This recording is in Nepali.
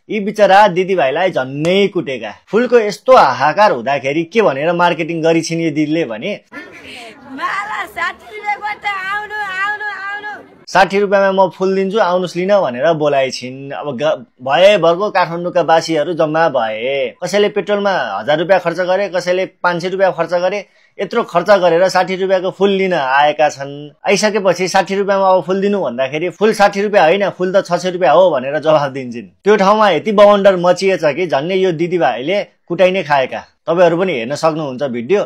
यी बिचरा दिदीभाइलाई झन्नै कुटेका। फुलको यस्तो हाहाकार हुँदाखेरि के भनेर मार्केटिङ गरिछिन् यो दिदीले भने 60 रुपियाँमा म फुल दिन्छु आउनुस् लिन भनेर बोलाइछिन्। अब भएभरको काठमाडौँका बासीहरू जम्मा भए। कसैले पेट्रोलमा 1000 रुपियाँ खर्च गरे, कसैले 500 रुपियाँ खर्च गरे। यत्रो खर्च गरेर 60 रुपियाँको फुल लिन आएका छन्। आइसकेपछि 60 रुपियाँमा अब फुल दिनु भन्दाखेरि फुल 60 रुपियाँ होइन, फुल त 600 रुपियाँ हो भनेर जवाफ दिन्छन्। त्यो ठाउँमा यति बवन्डर मचिएछ कि झन्नै यो दिदीभाइले कुटाइ नै खाएका। तपाईहरु पनि हेर्न सक्नुहुन्छ भिडियो।